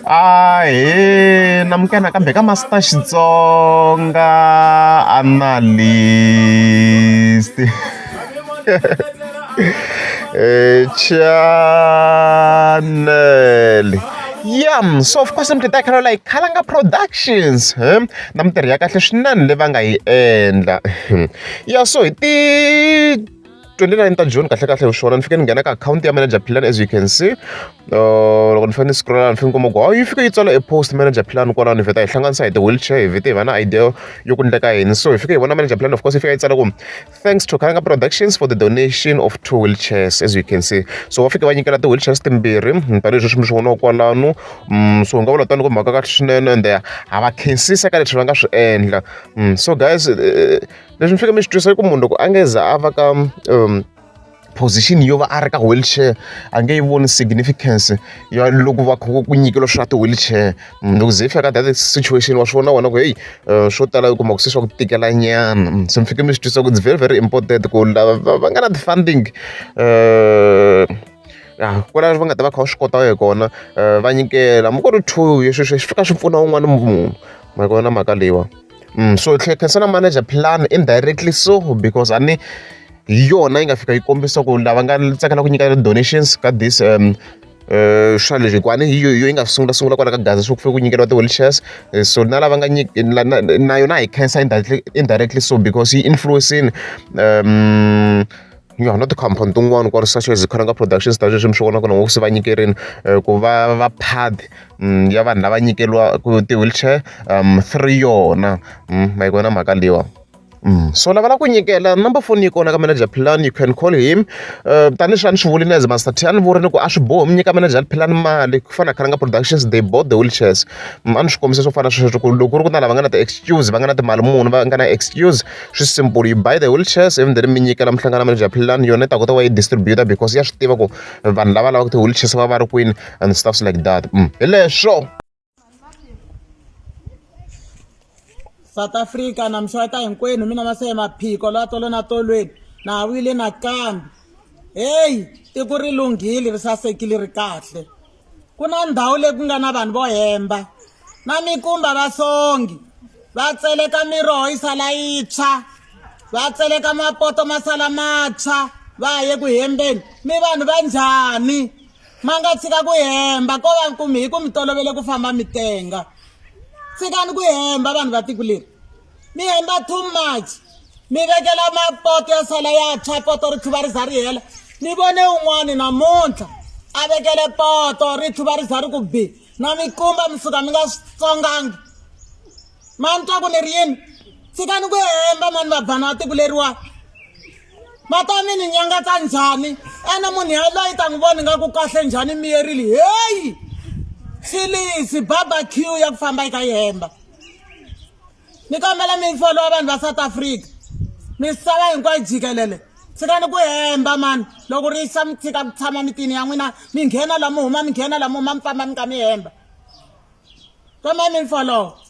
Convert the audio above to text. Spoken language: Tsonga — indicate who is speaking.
Speaker 1: Ahee namukela nakambe ka Master Xitsonga Analyst channel ya so of course mi ti ta like Khalanga Productions na mintirho ya kahle swinene leyi va nga yi endla ya so hi ti 29 ta June kahle kahle hi swona ni fike ni nghena ka akhawunti ya manager plan as you can see loko ni fanele ni scrolla ni fike ni kuma ku yi fike yi tsala e post manager plan kwalano ni vheta hi hlanganisa hi ti-wheelchair hi vhete hi va na idea yo ku endleka yini so hi fike hi vona manager plan of course yi fika yi tsala ku thanks to Khalanga Productions for the donation of two wheelchairs as you can see so va fike va nyikela ti-wheelchairs timbirhi tanihileswi mi swi vonaka kwalano so hi nga vula tani ku mhaka kahle swinene ende ha va khensisa ka leswi va nga swi endla so guys leswi mi fike mi swi twisa i ku munhu loko a nge za a va ka position yo va a ri ka wheelchair a nge yi voni significance ya loko va kha ku nyikela swa ti-wheelchair loko ze yi fika ka that situation wa swi vona wena ku heyi swo tala u kuma ku se swa ku tikela nyana se mi fike mi swi twisa ku it's very very important ku lava va nga na ti-funding ya kwala va nga ta va kha va swi kota hi kona va nyikela hambi ku ri two swi fika swi pfuna un'wana munhu ma yi vona mhaka leyiwani. So hi tlhela hi khensa na manager plan indirectly so because a ni hi yona yi nga fika yi kombisa ku lava nga tsakela ku nyika donations ka this swa leswi hikuva a ni hi yo yi nga sungula sungula kwala ka Gaza swa ku fika ku nyikeriwa ti-wheelchairs so na lava nga na yona hi khensa indirectly indirectly so because yi influence-ini ya na tikhampani tin'wani kwala such as Khalanga Productions ta sweswi mi swi vonaka na se va nyikerile ku va va part ya vanhu lava nyikeriwaka ti-wheelchair through yona ma yi vona mhaka leyiwani. So lava lava ku nyikela number phone yi kona ka manager plan you can call him tanihileswi a ni swi vulini as Master T a ni vurile ku a swi bohi mi nyika manager plan mali ku fana na Khalanga Productions they bought the wheelchairs a ni swi kombisa swo fana na sweswo ku loko ku ri ku na lava nga na ti-excuse va nga na timali muni va nga na excuse swi simple you buy the wheelchairs ivi then mi nyikela mi hlangana manager plan yona yi ta kota ku va yi distributor because ya swi tiva ku vanhu lava lavaka ti-wheelchairs va va ri kwini and stuffs like that hi leswo.
Speaker 2: South Africa na mixeweta hinkwenu mina mase maphiko la tolo na tolweni na ha vuyile nakambe heyi tiko ri lunghile ri sasekile ri kahle ku na ndhawu leyi ku nga na vanhu vo hemba na mikumba vasongi va tseleka miroho yi sala yi tshwa va tseleka mapoto ma sala ma tshwa va ha ye ku hembeni mi vanhu va njhani ma nga tshika ku hemba ko va kumi hi ku mi tolovele ku famba mi tenga tshikani ku hemba vanhu va tiko leri mi hemba too much mi vekela mapoto ya sala ya tshwa poto ri tlhuva ri za ri hela ni vone un'wani namuntlha a vekele poto ri tlhuva ri za ri ku bi na mikumba mi suka mi nga swi tsongangi ma ni twa ku ni ri yini tshikani ku hemba mani vabvana va tiko leriwa ma ta mi ni nyangatsa njhani ene munhu yaloyi ta n'wi vona nga ku kahle njhani miyerile heyi xilisi barbecue ya ku famba yi kha yi hemba ni kombela mi folowa vanhu va South Africa misava hinkwayo jikelele tshikani ku hemba mani loko ri yisa mi tshika ku tshama mitini ya n'wina mi nghena la mi huma mi nghena la mi huma mi famba mi ka mi hemba kombela mi folowa.